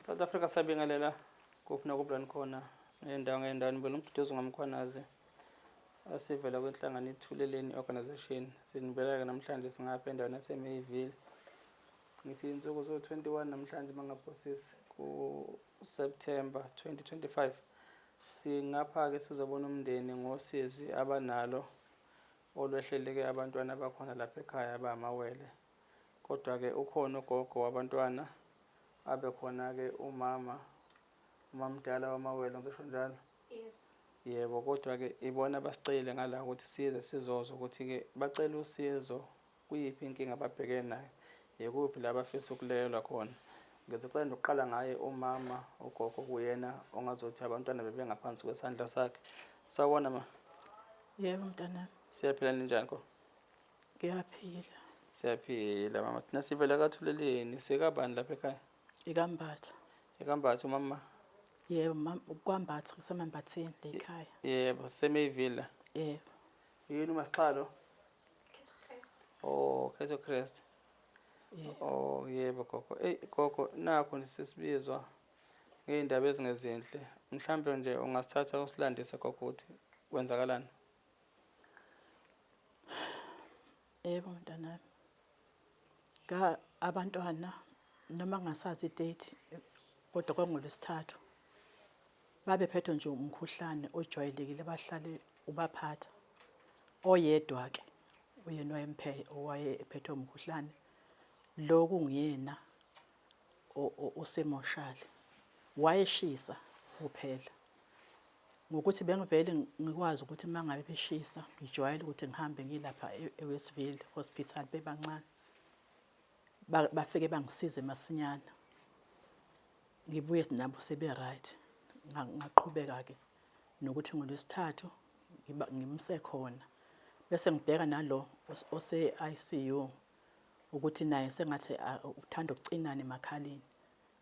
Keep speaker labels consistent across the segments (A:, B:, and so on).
A: South Africa sabingelela kuphi nakuphi la nikhona ngendawo ngendawo nibona uMduduzi ngaMkhwanazi asivela kwinhlangano iThuleleni Organisation sinibeleka namhlanje singapha endaweni yaseMayville ngithi insuku zo-21 namhlanje mangaphosisi ku-September 2025 singapha-ke sizobona umndeni ngosizi abanalo olwehleleke abantwana abakhona lapha ekhaya abamawele Kodwa-ke ukhona ugogo wabantwana, abe khona-ke umama, umamdala wamawele, ngizosho njalo.
B: Yebo.
A: Yebo, kodwa-ke ibona abasicele ngala ukuthi size sizozwa ukuthi-ke bacela usizo kuyiphi inkinga ababhekene nayo, yikuphi la abafisa ukulekelelwa khona. Ngizocela nje ukuqala ngaye umama, ugogo kuyena ongazothi abantwana bebengaphansi kwesandla sakhe. Sawubona ma.
C: Yebo mntanami.
A: Siyaphila ninjani ko?
C: Ngiyaphila.
A: Siyaphila mama. Thina sivela kaThuleleni, sikabani lapha ekhaya?
C: Ikambatha.
A: Ikambatha umama.
C: Yebo mama, kwambatha kusemambatheni la ekhaya.
A: Yebo, seMayville.
C: Yebo.
A: Yini uMasixhalo? Oh, Jesu Christ.
C: Yebo.
A: Oh, yebo gogo. Ey gogo, nakho nje sesibizwa ngey'ndaba ezingezinhle. Mhlambe nje ungasithatha usilandise gogo ukuthi kwenzakalani.
C: Yebo mntanami. Ka abantwana noma ngingasazi idate kodwa kwangolwesithathu babephethwe nje umkhuhlane ojwayelekile bahlale ubaphatha. Oyedwa ke uyena owayemphe owayephethwe umkhuhlane lo kunguyena osemoshali wayeshisa kuphela. Ngokuthi bengivele ngikwazi ukuthi uma ngabe beshisa ngijwayele ukuthi ngihambe ngilapha e-Westville Hospital bebancane. Bafike bangisize masinyana. Ngibuye nabo sebe-right. Ngaqhubeka-ke nokuthi ngoLwesithathu ngimse khona. Bese ngibheka nalo ose-ICU ukuthi naye sengathi uthanda ukucinana emakhaleni.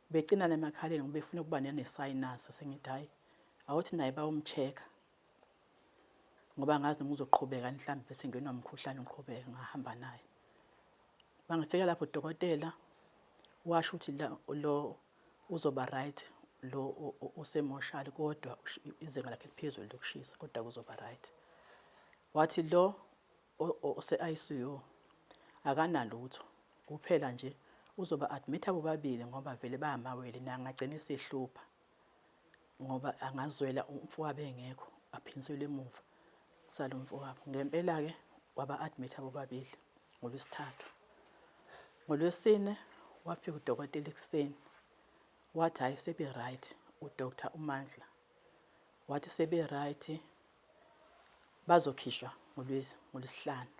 C: Becinana emakhaleni ngoba efuna ukuba nene-sinus sengithi hhayi awuthi naye bayomcheck-a ngoba ngazi noma uzoqhubeka mhlawumbe bese ngenwa umkhuhlane uqhubeke ngahamba naye. Mangifika lapho udokotela washo ukuthi lo uzoba right lo osemoshali kodwa izinga lakhe liphezulu lokushisa kodwa kuzoba right. Wathi lo ose-ICU akanalutho kuphela nje uzoba admit bobabili ngoba vele bayamawele naye angagcina esehlupha ngoba angazwela umfowabo engekho aphindiselwe emuva kusale umfowabo. Ngempela-ke waba admit bobabili ngoLwesithathu. NgoLwesine wafika udokotela ekuseni wathi hhayi sebe-right uDr uMandla wathi sebe-right bazokhishwa ngolwesihlanu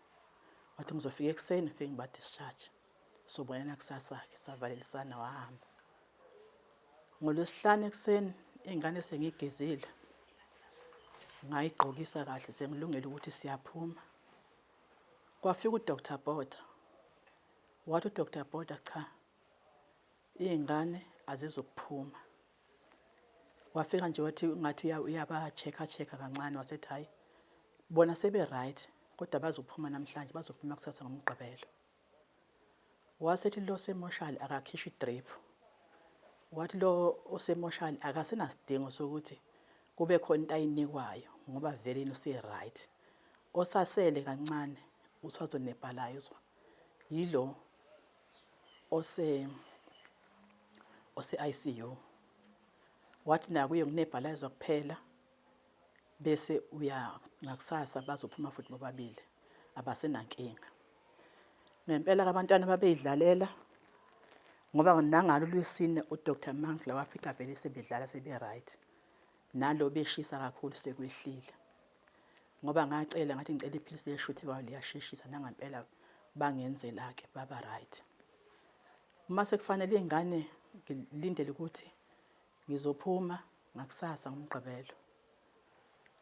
C: wathi ngizofika ekuseni ngifike ngiba-discharge sobonana kusasa-ke savalelisana wahamba ngolwesihlanu ekuseni ingane sengiyigezile ngayigqokisa kahle sengilungele ukuthi siyaphuma kwafika uDr Botha wathi uDr Botha cha iy'ngane azizukuphuma Wafika nje wathi ngathi uyaba-check-a check-a kancane wasethi hhayi bona sebe-right kodwa bazophuma namhlanje bazophuma kusasa ngoMgqibelo. Wasethi lo osemoshali akakhishwe i-drip. Wathi lo osemoshali akasenasidingo sokuthi kube khona into ayinikwayo ngoba vele yena use-right. Osasele kancane usazonebhalayizwa yilo ose ose-ICU. Wathi nakuye ngunebhalayizwa kuphela bese uya ngakusasa bazophuma futhi bobabili abasenankinga. Ngempela abantwana babeyidlalela ngoba nangalo lwesine uDr Mangla wafica vele sebedlala sebe-right nalo beshisa kakhulu sekwehlile ngoba ngacela ngathi ngicela iphilisi leshuthe kwayo liyasheshisa nangempela bangenzela-ke baba right. Uma sekufanele iy'ngane ngilindele ukuthi ngizophuma ngakusasa ngoMgqibelo.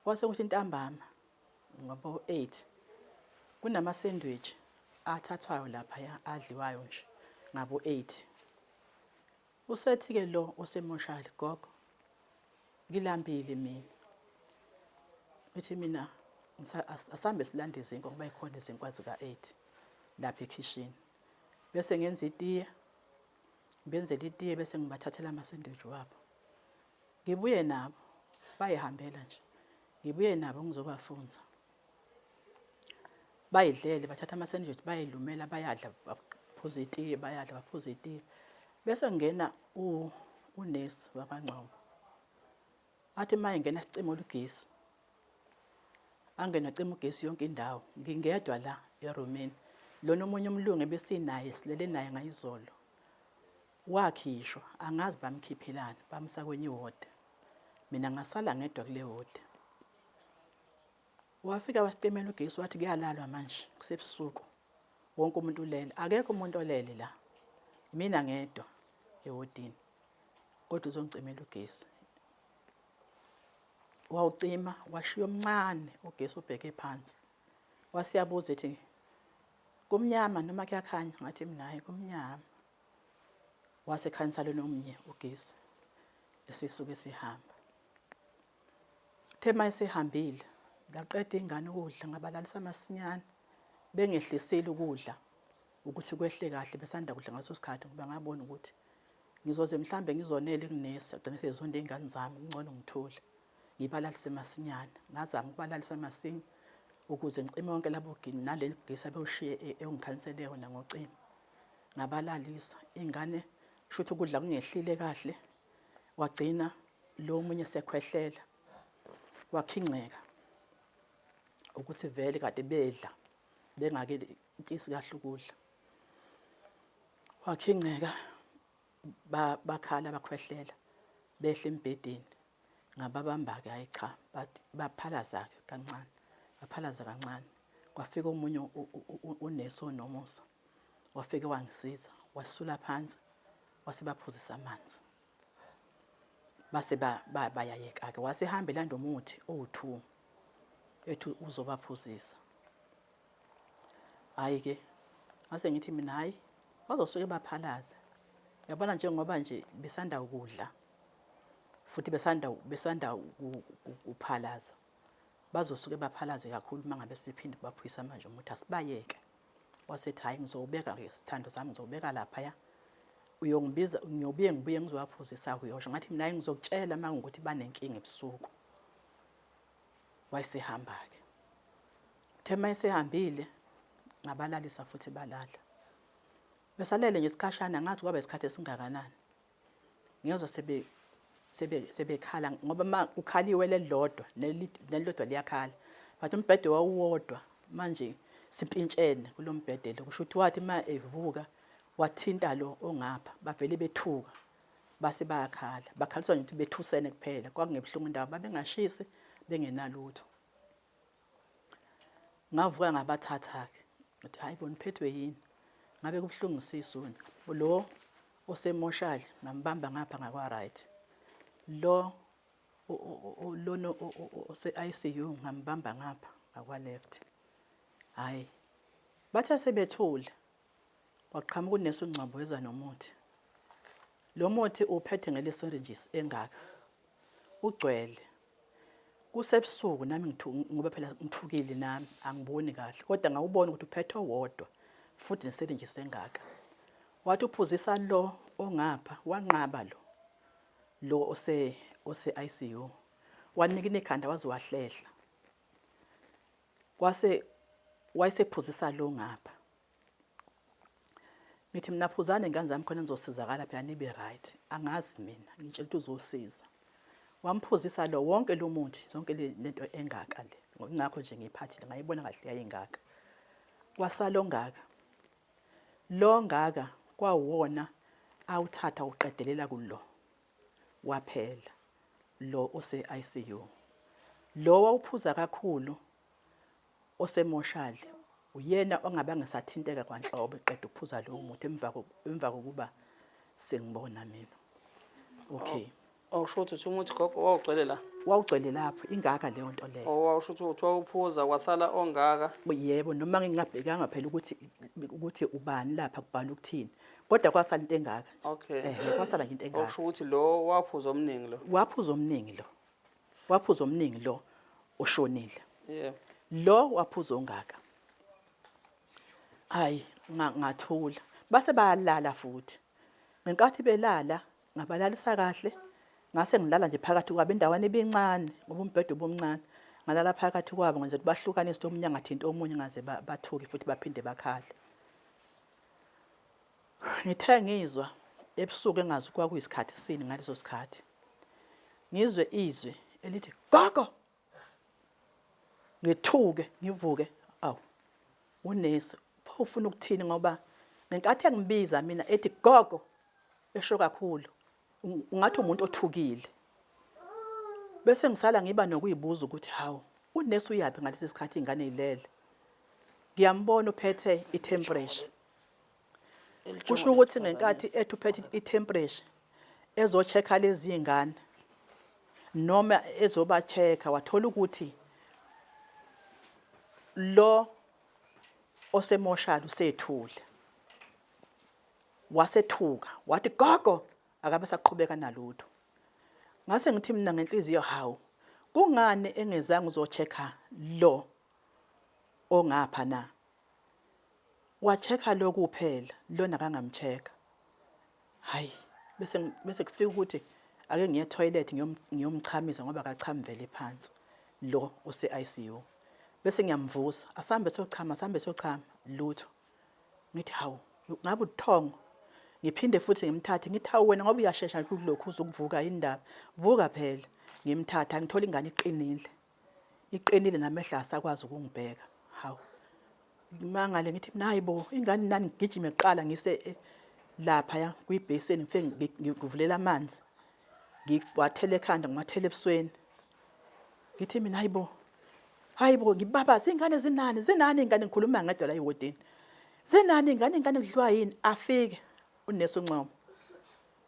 C: Kwase kuthi ntambama ngabo-8 kunama-sandwich athathwayo laphaya adliwayo nje ngabo-8. Usethi-ke lo osemoshali, gogo ngilambile mina. Ngithi mina asambe silande izinkwa ngoba ikhona izinkwa zika-8 lapha ekhishini. Bese ngenza itiye. Ngibenzele itiye bese ngibathathela amasendwiji wabo. Ngibuye nabo bayihambela nje. Ngibuye nabo ngizobafunza. Bayidlele bathatha amasendwiji bayilumela bayadla baphuza itiye bayadla baphuza itiye. Bese ngena unesi wakwaNgcobo. Athi uma engena sicima olugesi. Angene acima ugesi yonke indawo. Ngingedwa la erumini. Lona omunye umlungu ebesinaye silele naye ngayizolo. Wakhishwa angazi bamkhiphelani bamsa kwenye iwodi. Mina ngasala ngedwa kule wodi. Wafika wasicimela ugesi wathi kuyalalwa manje kusebusuku. Wonke umuntu ulele. Akekho umuntu olele la. Mina ngedwa ewodini. Kodwa uzongicimela ugesi. Wawucima washiya omncane ugesi ubheke phansi. Wasiyabuza ethi kumnyama noma kuyakhanya ngathi mina hayi kumnyama. Wasekhanyisa lona omnye ugesi esisuke sihamba. Uthe uma esehambile ngaqeda ingane ukudla ngabalalisa masinyane bengehlisile ukudla ukuthi kwehle kahle besanda kudla ngaleso sikhathi ngoba ngabona ukuthi ngizoze mhlambe ngizonele kunesi agcine sezonda iy'ngane zami kungcono ngithule ngibalalise masinyane ngazama ukubalalisa masinya ukuze ngicime wonke labo nale gesi abewushiye e, ewungikhansele yona ngocima ngabalalisa ingane shuthi ukudla kungehlile kahle wagcina lo omunye sekhwehlela wakhingceka ukuthi vele kade bedla bengake tyisi kahle ukudla wakhingceka bakhala bakhwehlela behla embhedeni ngababamba-ke hhayi cha baphalaza-ke kancane baphalaza kancane kwafika omunye unesi onomusa wafike wangisiza wasula phansi wasebaphuzisa amanzi base bayayeka-ke wasehamba elanda umuthi owu-two ethi uzobaphuzisa hhayi-ke ngase ngithi mina hhayi bazosuke baphalaze yabona njengoba nje besanda ukudla futhi besanda besanda kuphalaza bazosuke baphalaze kakhulu uma ngabe siphinde baphuyisa manje umuthi asibayeke wasethi hhayi ngizowubeka-ke sithando sami ngizowubeka laphaya uyongibiza ngiyobuye ngibuye ngizowaphuzisa uyosho ngathi mina ngizokutshela uma ngukuthi banenkinga ebusuku wayesehamba-ke uthe uma esehambile ngabalalisa futhi balala besalele ngesikhashana ngathi kwaba isikhathi esingakanani ngezwa sebe sebe sebekhala ngoba uma kukhaliwe lelilodwa nelilodwa liyakhala but umbhede wawuwodwa manje simpintshene kulo mbhede lo kusho ukuthi wathi uma evuka wathinta lo ongapha bavele bethuka base bayakhala bakhaliswa nje ukuthi bethusene kuphela kwakungebuhlungu indawo babengashisi bengenalutho Ngavuka ngabathatha-ke ngathi hayi bo niphethwe yini ngabe kubuhlungu isisu lo osemoshali ngambamba ngapha ngakwa-right lo lona ose-ICU ngambamba ngapha ngakwa-left hhayi bathe sebethule kwaqhamuka unesi uNgcobo weza nomuthi lo muthi uphethe ngele syringes engaka ugcwele Kusebusuku nami ngoba phela ngithukile nami angiboni kahle kodwa ngawubona ukuthi uphethe owodwa futhi neselinje sengaka. Wathi uphuzisa lo ongapha wanqaba lo lo ose ose ICU. Wanikina ikhanda waze wahlehla. Kwase wayesephuzisa lo ngapha. Ngithi mina phuzani ngane zami khona nizosizakala phela nibe right. Angazi mina ngitshela ukuthi uzosiza. Wamphuzisa lo wonke lo muthi zonke lento engaka le. Ngakho nje ngiyiphathile ngayibona kahle yayingaka. Kwasala ongaka. Lo ngaka kwawona awuthatha uqedelela kulo. Waphela lo ose ICU. Lo wawuphuza kakhulu osemoshali uyena ongabe ngisathinteka kwanhlobo eqeda ukuphuza lowo muthi emva emva kokuba sengibona mina okay
A: Awusho ukuthi uthi umuthi gogo wawugcwele la.
C: Wawugcwele lapho ingaka leyo nto leyo.
A: Oh wawusho ukuthi uthi wawuphuza kwasala ongaka.
C: Yebo noma ngingabhekanga phela ukuthi ukuthi ubani lapha kubhala ukuthini. Kodwa kwasala into engaka.
A: Okay.
C: Eh kwasala nje into engaka.
A: Okusho ukuthi lo waphuza omningi lo.
C: Waphuza omningi lo. Waphuza omningi lo oshonile.
A: Yebo.
C: Lo waphuza ongaka. Hayi ngathula. Base bayalala futhi. Ngenkathi belala ngabalalisa kahle ngase ngilala nje phakathi kwabo indawana ibincane ngoba umbhede ubumncane. Ngalala phakathi kwabo ngenza ukuthi bahlukanise omunye angathinti omunye ngaze bathuke futhi baphinde bakhale. Ngithe ngizwa ebusuku engazi kwakuyisikhathi sini ngaleso sikhathi. Ngizwe izwi elithi gogo Ngethuke ngivuke awu unesi pho ufuna ukuthini ngoba ngenkathi engibiza mina ethi gogo esho kakhulu ungathi umuntu othukile bese ngisala ngiba nokuyibuza ukuthi hawu unesi uyaphi ngalesi sikhathi ingane ilele ngiyambona uphethe i-temperature Kusho ukuthi ngenkathi ethi uphethe i-temperature ezo-check-a lezi ngane noma ezoba-check-a wathola ukuthi lo osemoshali usethule wasethuka wathi gogo akabe saqhubeka nalutho ngase ngithi mina ngenhliziyo hawu kungani engezange uzo-check-a lo ongapha na Wa-check-a lo kuphela, lona akangamcheck-a. Hhayi, bese bese kufika ukuthi ake ngiye ethoyilethi ngiyomchamisa ngoba akachami vele phansi lo ose-I_C_U. Bese ngiyamvusa, asambe siyochama, asambe siyochama, lutho. Ngithi hawu, ngabe ubuthongo? Ngiphinde futhi ngimthathe ngithi hawu wena ngoba uyashesha nje ukulokhu uze ukuvuka yini ndaba? Vuka phela. Ngimthathe angithole ingane iqinile. Iqinile namehlo asakwazi ukungibheka. Hawu. Ngimangale ngithi mina hayi bo ingane nani ngigijime kuqala ngise eh, laphaya kwibheseni ngifike ngivulela amanzi. Ngiwathele ekhanda ngiwathele ebusweni. Ngithi mina hayi bo. Hayi bo ngibabaza ingane zinani zinani ingane ngikhuluma ngedwa la ehodini. Zinani ingane ingane kudliwa yini afike unesi uNcomo.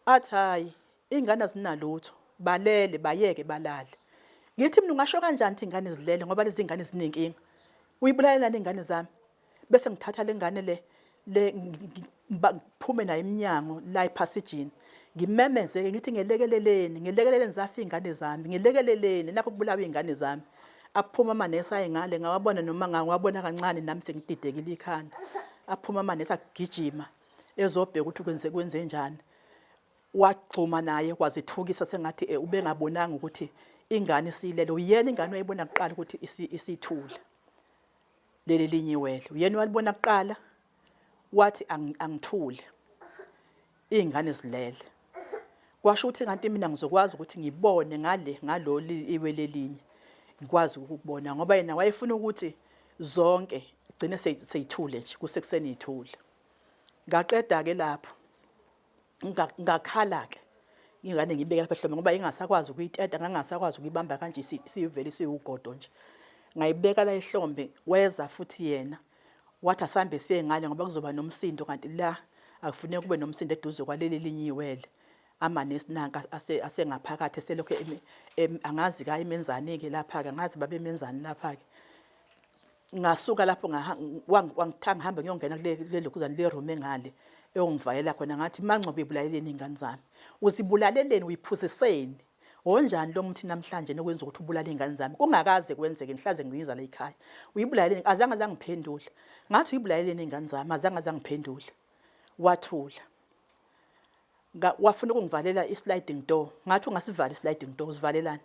C: Athi hayi Ingane azinalutho, balele bayeke balale. Ngithi mina ungasho kanjani ukuthi ingane zilele ngoba lezi ngane zinenkinga. Uyibulalelani ingane zami? Bese ngithatha lengane le le ngiphume nayo emnyango la ephasijini. Ngimemeze ke ngithi ngelekeleleni, ngelekeleleni zafa ingane zami, ngelekeleleni nakho kubulawa ingane zami. Aphuma amanesi aye ngale ngawabona noma ngawabona kancane nami sengididekile ikhanda. Aphuma amanesi agijima ezobheka ukuthi kwenze kwenzenjani. Wagxuma naye wazithukisa sengathi eh, ubengabonanga ukuthi ingane isilele. Uyena ingane wayibona kuqala ukuthi isithule. Leli linye iwele. Uyena walibona kuqala wathi angithule. Izingane zilele. Kwasho ukuthi kanti mina ngizokwazi ukuthi ngibone ngale ngalolu iwele elinye. Ngikwazi ukubona ngoba yena wayefuna ukuthi zonke gcine seyithule nje kusekuseni ithule. Ngaqeda ke lapho. Ngakhala-ke ingane ngiyibeke lapha ehlombe ngoba ingasakwazi ukuyiteta ngangasakwazi ukuyibamba kanje isivele isiwugodo nje ngayibeka la ehlombe weza futhi yena wathi asambe siye ngale ngoba kuzoba nomsindo kanti la akufuneki kube nomsindo eduze kwaleli linye iwele amanesi nanka asengaphakathi eselokhu angazi ka imenzani-ke lapha-ke angazi babemenzani lapha-ke Ngasuka lapho wangitha ngihambe ngiyongena kule lokhuzana le room engale eyongivalela khona ngathi mangcobo uyibulaleleni iy'ngane zami uzibulaleleni uyiphuziseni wonjani lo muthi namhlanje nokwenza ukuthi ubulale iy'ngane zami kungakaze kwenzeke ngihlaze ngiyiza la ekhaya uyibulaleleni azange azangiphendula ngathi uyibulaleleni iy'ngane zami azange azangiphendula wathula wafuna ukungivalela i-sliding door ngathi ungasivali i-sliding door usivalelani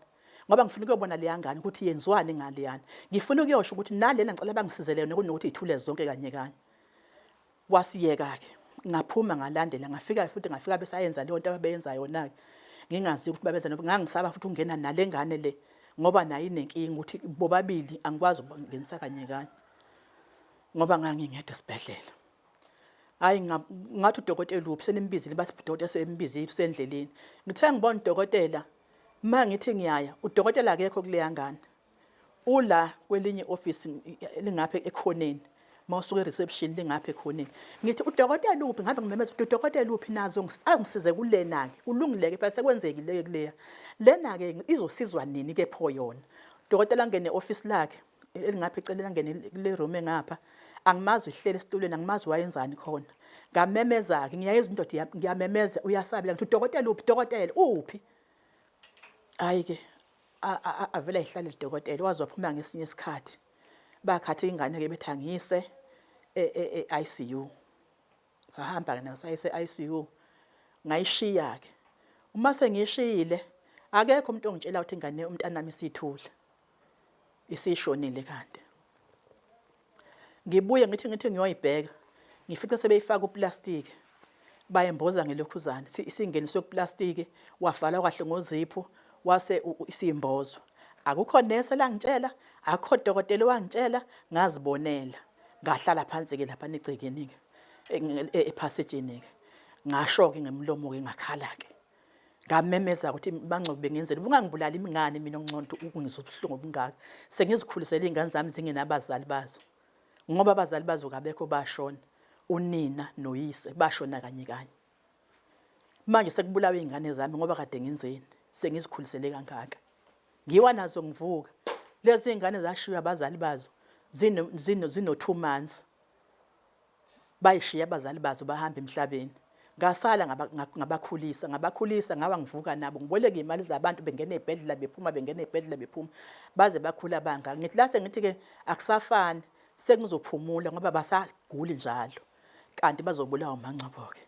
C: ngoba ngifuna ukuyobona leya ngane ukuthi yenziwani ngaleyana ngifuna ukuyosho ukuthi nalena ngicela bangisizele yona kunokuthi ithule zonke kanye kanye wasiyeka-ke ngaphuma ngalandela ngafika futhi ngafika besayenza leyo nto ababeyenza yona-ke ngingazi ukuthi babenza ngangisaba futhi ukungena nale ngane le ngoba nayo inenkinga ukuthi bobabili angikwazi ukungenisa kanye kanye ngoba ngangingedwa esibhedlela Hayi ngathi udokotela uphi senimbizile bathi udokotela sembizile usendleleni. Ngithe ngibona udokotela ma ngithi ngiyaya udokotela akekho kuleya ngane. Ula kwelinye office elingapha ekhoneni. Mawusuka e-reception lingapha ekhoneni. Ngithi udokotela uphi ngihambe ngimemeza ukuthi udokotela uphi nazo angisize kulena-ke. Kulungile-ke phela sekwenzekile-ke kuleya. Lena-ke izosizwa nini-ke pho yona? Udokotela angene e-office lakhe. Elingapha eceleni angene kule room engapha angimazi uhleli esitulweni angimazi wayenzani khona ngamemeza-ke ngiyayizwa indoda ngiyamemeza uyasabela ngithi udokotela uphi dokotela uphi hhayi-ke avele ayihlale lidokotela waze waphuma ngesinye isikhathi bakhatha ingane-ke bethi angiyise e-ICU sahamba-ke nayo sayise e-ICU. Ngayishiya-ke. Uma sengiyishiyile akekho umuntu ongitshela ukuthi ingane umntanami isithule. Isishonile kanti. Ngibuye ngithi ngiyoyibheka ngifice sebeyifaka uplastiki bayemboza ngelokhuzana isingeniswe kuplastiki wavalwa kahle ngoziphu wase isimbozwa. Akukho nesi elangitshela, akukho dokotela owangitshela, ngazibonela. Ngahlala phansi-ke lapha egcekeni-ke ephasejini-ke. Ngasho-ke ngemlomo-ke ngakhala-ke. Ngamemeza ukuthi bangcobo bengenzela ubungangibulali imingane mina onconto ukungizwa ubuhlungu obungaka. Sengizikhulisele iy'ngane zami zingenabazali bazo. Ngoba abazali bazo kabekho bashona. Unina noyise bashona kanye kanye. Manje sekubulawa iy'ngane zami ngoba kade ngenzeni? Sengizikhulisele kangaka. Ngiwa nazo ngivuka. Lezi iy'ngane zashiywa abazali bazo zino-2 months. Bayishiya abazali bazo bahamba emhlabeni. Ngasala ngabakhulisa, ngabakhulisa ngawa ngivuka nabo ngiboleka iy'mali zabantu bengena ey'bhedlela bephuma bengena ey'bhedlela bephuma baze bakhula bangaka. Ngithi lase ngithi-ke akusafani sengizophumula ngoba basaguli njalo kanti bazobulawa uMangcobo-ke.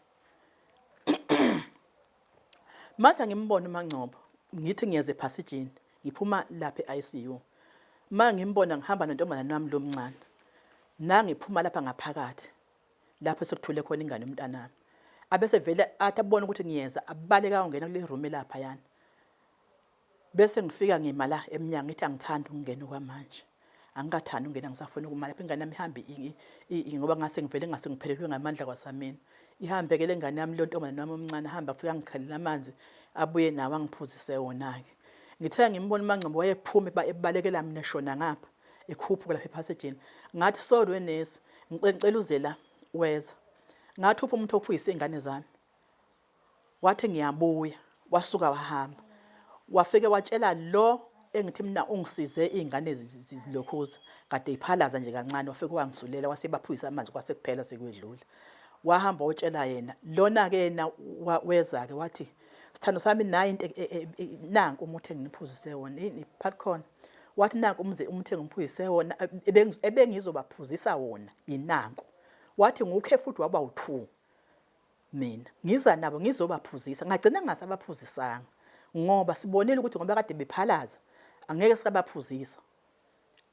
C: Mase ngimbona uMangcobo ngithi ngiyeza ephasijini ngiphuma lapha e-ICU. Ma ngimbona ngihamba nentombazane wami lomncane. Nangiphuma lapha ngaphakathi lapho sekuthule khona ingane yomntanami. Abese vele athi abone ukuthi ngiyeza abaleka ayongena kule room elapha yana. Bese ngifika ngima la emnyango ngithi angithandi ukungena okwamanje. Angikathandi ukungena ngisafuna ukuma lapha ingane yami ihambe ngoba ngase ngivele ngase ngiphelelwe ngamandla kwasamina. Ihambe ke le ngane yami lo ntombazane wami omncane ahamba afike angikhalele amanzi abuye nawo angiphuzise wona-ke. Ngithe ngimbona uMangcobo wayephuma ebalekela mina eshona ngapha ekhuphuka lapha ephasejini. Ngathi sorry wenesi ngicela uze la weza. Ngathi uphi umuntu ophuzisa iy'ngane zami? Wathi ngiyabuya wasuka wahamba. Wafike watshela lo engithi mina ungisize iy'ngane zilokhuza kade iphalaza nje kancane wafike wangisulela wasebaphuzisa amanzi kwase kuphela sekwedlula. Wahamba wotshela yena lona-ke yena weza-ke wathi sithando sami nayi into e, e, e, nanku umuthi enginiphuzise wona yini popcorn wathi nanku umuthi engimphuzise wona ebengizobaphuzisa wona yinanku wathi ngukhe futhi waba u-2 mina ngiza nabo ngizobaphuzisa ngagcina ngingasabaphuzisanga ngoba sibonile ukuthi ngoba kade bephalaza angeke sisabaphuzisa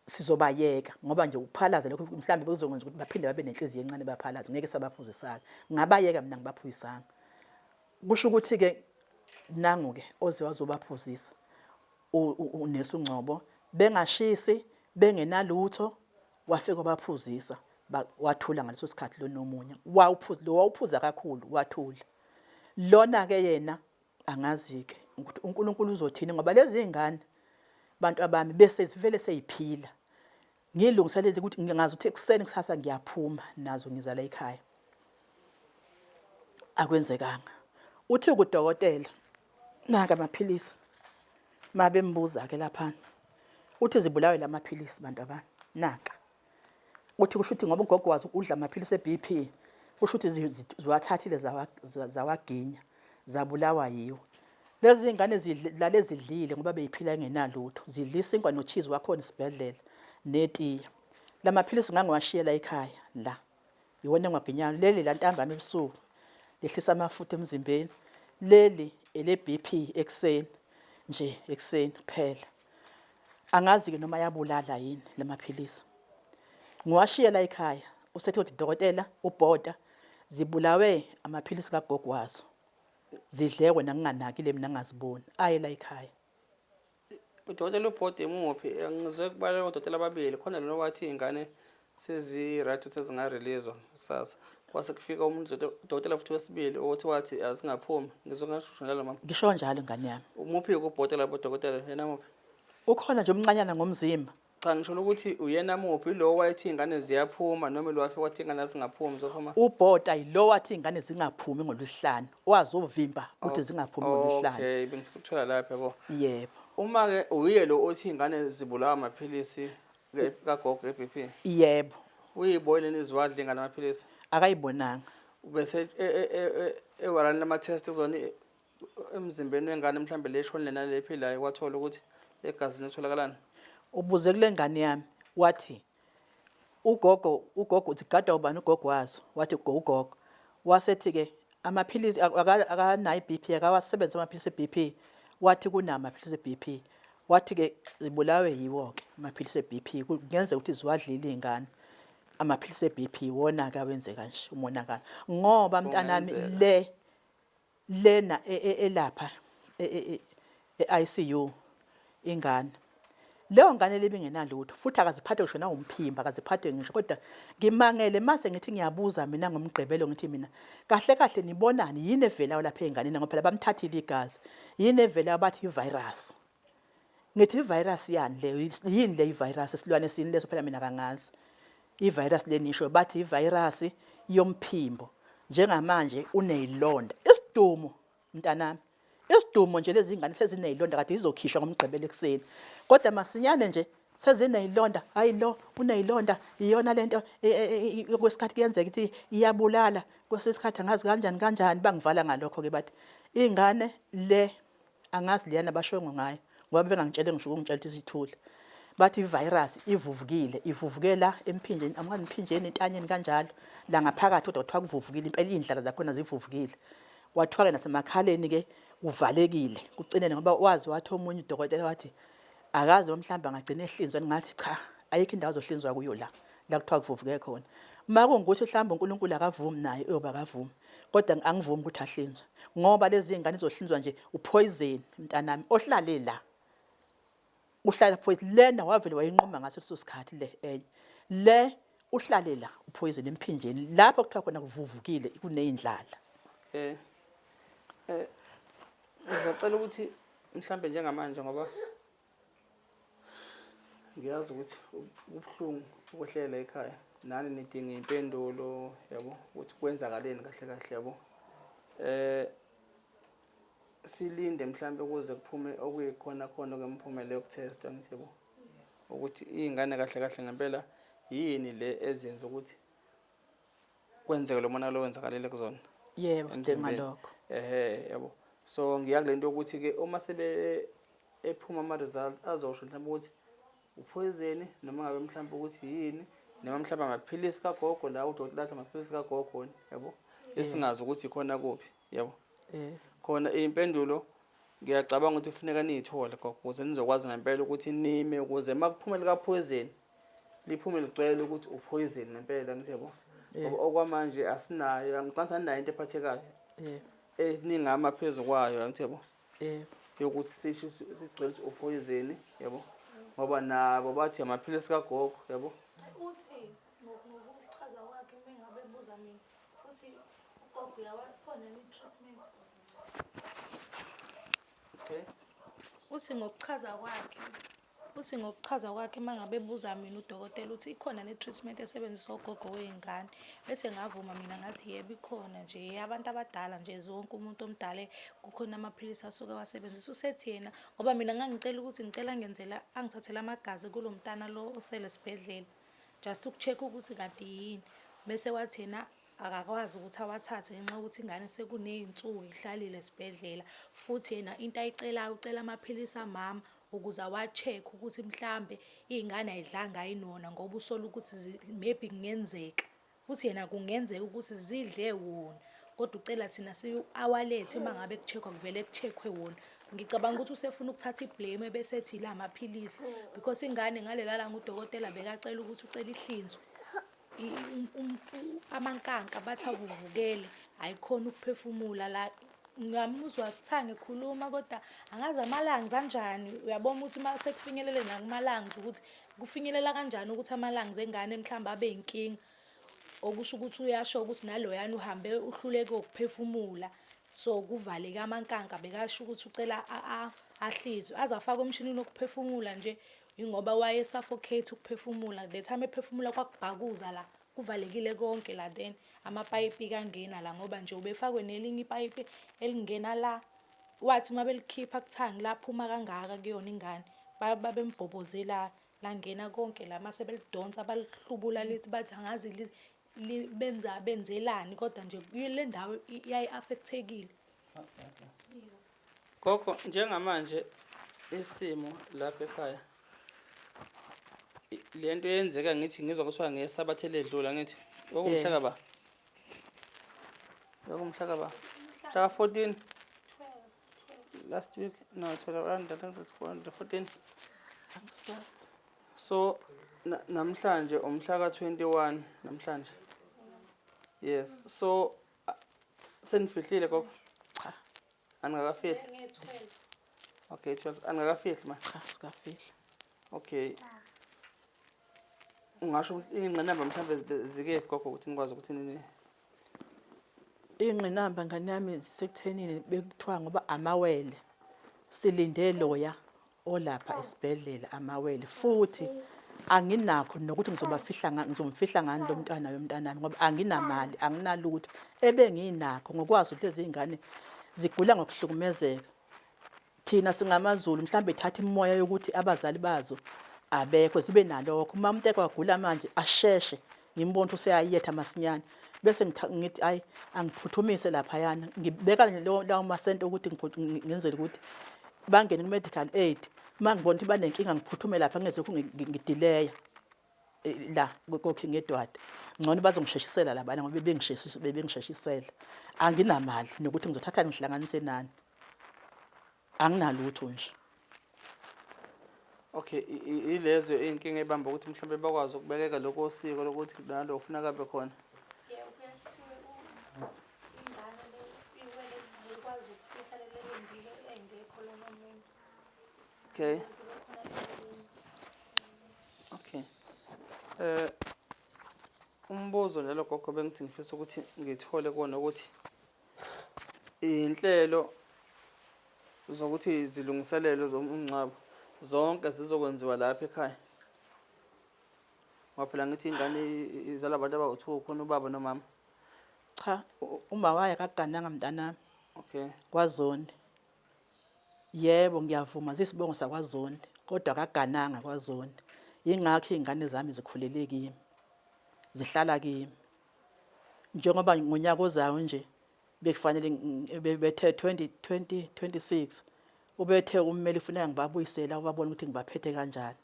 C: sizobayeka ngoba nje ukuphalaza lokho mhlawumbe kuzokwenza ukuthi baphinde babe nenhliziyo encane baphalaze ngeke sabaphuzisanga ngabayeka mina ngibaphuzisanga kusho ukuthi ke nangu ke oze wazobaphuzisa unesi uNgcobo bengashisi bengenalutho wafika wabaphuzisa wathula ngaleso sikhathi lo nomunye wawuphuza lo wawuphuza kakhulu wathula lona ke yena angazi-ke ukuthi uNkulunkulu uzothini ngoba lezi zingane bantu abami bese zivele seyiphila ngilungiselele ukuthi ngingazi ukuthi ekuseni kusasa ngiyaphuma nazo ngiza la ekhaya akwenzekanga uthi kudokotela naka amaphilisi mabembuza ke laphana uthi zibulawe lamaphilisi bantu abami naka uthi kusho ukuthi ngoba ugogo wazi udla amaphilisi e-BP kusho ukuthi ziwathathile zawaginya zabulawa yiwo lezi zingane zilale zidlile ngoba beyiphila engenalutho zidla isinkwa nocheese wakhona isibhedlela netiya lamaphilisi ngangiwashiyela ekhaya la iwona engiwaginyayo leli la ntambama ebusuku lehlisa amafutha emzimbeni leli ele-BP ekuseni nje ekuseni kuphela Angazi-ke noma ayabulala yini la maphilisi. Ngiwashiye la ekhaya, usethe uthi dokotela ubhoda zibulawe amaphilisi kagogo wazo. Zidle wena nginganakile mina ngingaziboni. Aye la ekhaya.
A: Udokotela ubhoda imuphi? Ngizwe kubaleka odokotela ababili. Khona lona wathi iy'ngane sezi-right ukuthi sezingarelizwa kusasa. Kwase kufika umuntu udokotela futhi wesibili othi wathi azingaphumi. Ngizwe ngasho njalo mama.
C: Ngisho njalo ngane yami.
A: Umuphi ubhotela labo dokotela yena muphi?
C: Ukhona nje omncanyana ngomzimba.
A: Cha ngisho ukuthi uyena muphi lo wayethi iy'ngane ziyaphuma noma lo wafika wathi iy'ngane azingaphumi zophuma.
C: Ubhota yilo wathi iy'ngane zingaphumi ngolwesihlanu. Wazovimba ukuthi zingaphumi ngolwesihlanu.
A: Okay, bengifisa ukuthola lapha yabo.
C: Yebo.
A: Uma-ke uye lo othi iy'ngane zibulawa amaphilisi kagogo e-BP.
C: Yebo.
A: Uyibonile iziwadla ingane amaphilisi?
C: Akayibonanga.
A: Ubese ewarani lama-test kuzona emzimbeni wengane mhlambe le eshonile nale ephilayo wathola ukuthi egazini kutholakalani?
C: Ubuze kule ngane yami wathi ugogo ugogo uthi gadwa ubani ugogo wazo wathi ugogo wasethi ke Amaphilisi akanayo i-BP, akawasebenzisi amaphilisi e-BP. Wathi kunamaphilisi e-BP. Wathi-ke zibulawe yiwo-ke amaphilisi e-BP. Kungenzeka ukuthi ziwadlile iy'ngane. Amaphilisi e-BP iwona-ke awenze kanje umonakalo. Ngoba mntanami
A: Kungenzeka.
C: le lena elapha e-ICU ingane leyo ngane lebingenalutho futhi akaziphathe ngisho nawumphimbo akaziphathe ngisho kodwa ngimangele mase ngithi ngiyabuza mina ngomgqibelo ngithi mina kahle kahle nibonani yini evelayo lapha ey'nganeni ngoba phela bamthathile igazi yini evelayo bathi i-virus ngithi i-virus yani leyo yini le i-virus isilwane sini leso phela mina kangazi i-virus le nisho bathi i-virus yomphimbo njengamanje uneyilonda isidumo mntanami isidumo nje lezi ngane sezineyilonda kade izokhishwa ngomgqibelo ekuseni kodwa masinyane nje sezineyilonda hayi lo uneyilonda iyona lento e, e, e, kwesikhathi kuyenzeka ukuthi iyabulala kwesinye isikhathi angazi kanjani kanjani bangivala ngalokho ke bathi ingane le angazi leyana bashongo ngayo ngoba bengangitshele ngisho ukungitshela ukuthi isithule bathi ivirus ivuvukile ivuvukela emphinjeni angazi emphinjeni entanyeni kanjalo la ngaphakathi kodwa kuthiwa kuvuvukile impela iy'ndlala zakhona zivuvukile kwathiwa-ke nasemakhaleni-ke kuvalekile kucinene ngoba wazi wathi omunye udokotela wathi akazi mhlawumbe angagcina ehlinzwa ngathi cha ayikho indawo azohlinzwa kuyo la la kuthiwa kuvuvuke khona uma kungukuthi mhlawumbe uNkulunkulu akavumi naye uyoba akavumi kodwa angivumi ukuthi ahlinzwe ngoba lezi ngane izohlinzwa nje upoison mntanami ohlale la uhlala poison lena wavele wayinquma ngaso leso sikhathi le enye le uhlale la upoison emphinjeni lapho kuthiwa khona kuvuvukile kuneyindlala
A: eh eh ngizocela ukuthi mhlambe njengamanje ngoba ngiyazi ukuthi kubuhlungu ukuhlela ekhaya nani nidinga impendulo yabo ukuthi kwenzakaleni kahle kahle yabo eh silinde mhlambe ukuze kuphume okuyikhona khona kwemiphumela yokuthestwa ngithi yabo ukuthi iy'ngane kahle kahle ngempela yini le ezenza ukuthi kwenzeke lo monakalo owenzakalile kuzona
C: yebo sidinga
A: emzimbeni.
C: lokho
A: Ehhe yabo. So ngiya kule nto yokuthi ke uma sebe ephuma ama results azosho mhlawumbe ukuthi uphoyizeni noma ngabe mhlawumbe ukuthi yini noma mhlawumbe amaphilisi kagogo la udokotela athi amaphilisi kagogo yabo esingazi ukuthi khona kuphi yabo
C: eh
A: khona impendulo ngiyacabanga ukuthi kufuneka niyithole gogo ukuze nizokwazi ngempela ukuthi nime ukuze uma kuphuma likaphoyizeni liphume ligcwele ukuthi uphoyizeni ngempela ngithi yabo
C: Yeah.
A: Ngoba okwamanje asinayo angicabanga anayo into ephathekayo
C: yebo
A: eningama phezu kwayo angithi yabo
C: yebo
A: yokuthi sisho sigcwele ukuthi uphoyizeni yabo ngoba nabo bathi amaphilisi kagogo yabo
B: Uthi ngokuchaza kwakhe uma ngabe ebuza mina uthi ugogo uyawakhona yini i-treatment.
A: Okay.
B: Uthi ngokuchaza kwakhe Uthi ngokuchaza kwakhe uma ngabe ebuza mina udokotela uthi ikhona ne-treatment esebenziswa ugogo wey'ngane. Bese ngavuma mina ngathi yebo ikhona nje eyabantu abadala nje zonke umuntu omdala kukhona amaphilisi asuke ewasebenzisa. Usethi yena ngoba mina ngangicela ukuthi ngicela angenzele angithathele amagazi kulo mntana lo osele esibhedlela just uku-check-a ukuthi kanti yini. Bese wathi yena akakwazi ukuthi awathathe ngenxa yokuthi ingane sekuney'nsuku ihlalile esibhedlela futhi yena into ayicelayo ucela amaphilisi amama ukuze awa-check-e ukuthi mhlambe iy'ngane ayidlanga yini wona ngoba usola ukuthi maybe kungenzeka uthi yena kungenzeka ukuthi zidle wona kodwa ucela thina awalethe uma ngabe ku-check-wa kuvele ku-check-we wona. Ngicabanga ukuthi usefuna ukuthatha i-blame ebese ethi ila maphilisi because ingane ngalela langa udokotela bekacela ukuthi ucela ihlinzwe. Amankanka bathi avuvukele ayikhoni ukuphefumula la ngamuzwa kuthiwa ngikhuluma kodwa angazi ama-lungs anjani uyabona ukuthi uma sekufinyelele nakuma-lungs ukuthi kufinyelela kanjani ukuthi ama-lungs engane mhlawumbe abe yinkinga okusho ukuthi uyasho ukuthi naloyana uhambe uhluleke ukuphefumula so kuvaleke amankanka bekasho ukuthi ucela ahlizwe aze afakwe emshinini wokuphefumula nje Yingoba waye-suffocate ukuphefumula the time ephefumula kwakubhakuza la kuvalekile konke la then amapayipi kangena la ngoba nje ubefakwe nelinye ipayipi elingena la wathi uma belikhipha kuthangi laphuma kangaka kuyona ingane babembhobozela langena konke la mase belidonsa balihlubula lithi bathi angazi benza benzelani kodwa nje le ndawo yayi-affectekile.
A: Gogo, njengamanje isimo lapha ekhaya lento yenzeka ngithi ngizwa kuthiwa ngesabatha eledlula ngithi kwakumhla ba? Bekumhla kaba mhla ka-14 last week, no, 12, 14.
C: Angisazi.
A: So namhlanje umhla ka-21 namhlanje. Yes, so senifihlile gogo?
C: Cha.
A: Aningakafihli?
B: Nge-12.
A: Okay, 12 aningakafihli ma?
C: Cha, sikafihla.
A: Okay. Ungasho ukuthi iy'ngqinamba mhlawumbe zikephi gogo ukuthi nikwazi ukuthi nini?
C: Iy'ngqinamba ngane yami zisekuthenini bekuthiwa ngoba amawele silinde loya olapha esibhedlela amawele futhi anginakho nokuthi ngizobafihla ngizomfihla ngani lo mntwana yomntanami ngoba anginamali anginalutho ebenginakho ngokwazi ukuthi lezi ngane zigula ngokuhlukumezeka. Thina singamaZulu mhlawumbe ithatha imimoya yokuthi abazali bazo abekho zibe nalokho. Uma umuntu ekwagula manje asheshe ngimbone ukuthi useyayetha masinyane bese ngithi ayi angiphuthumise laphayana ngibeka nje lawo masente ukuthi ngenzele ukuthi bangene ku-medical aid. Uma ngibona ukuthi banenkinga ngiphuthume lapha ngingezulokhu ngidileya la ko-King Edward. Ngcono bazongisheshisela labana ngoba bebengisheshisela. Anginamali nokuthi ngizothatha ngihlanganise nani. Anginalutho nje.
A: Okay, ilezo iy'nkinga ey'bamba ukuthi mhlawumbe bakwazi ukubekeka lokho osiko lokuthi nalo ufuna kabe khona.
B: Yebo, kuyaye kuthiwe ingane le iwele likwazi ukufihla leli lendile engekho lona muntu.
A: Okay.
B: Kube khona leli.
A: Okay. Umbuzo njalo gogo bengithi ngifisa ukuthi ngithole kuwona ukuthi iy'nhlelo zokuthi zilungiselelwe zomngcwabo zonke zizokwenziwa lapha ekhaya. Ngoba phela ngithi ingane izalwa abantu abawu-two, khona ubaba nomama.
C: Cha, uma waye akagananga mntanami.
A: Okay.
C: KwaZondi. Yebo ngiyavuma zisibongo sakwaZondi kodwa akagananga kwaZondi. Yingakho iy'ngane zami zikhulele kimi. Zihlala kimi. Njengoba ngonyaka ozayo nje bekufanele bethe 2026 ubethe ummeli kufuneka ngibabuyisela ubabone ukuthi ngibaphethe kanjani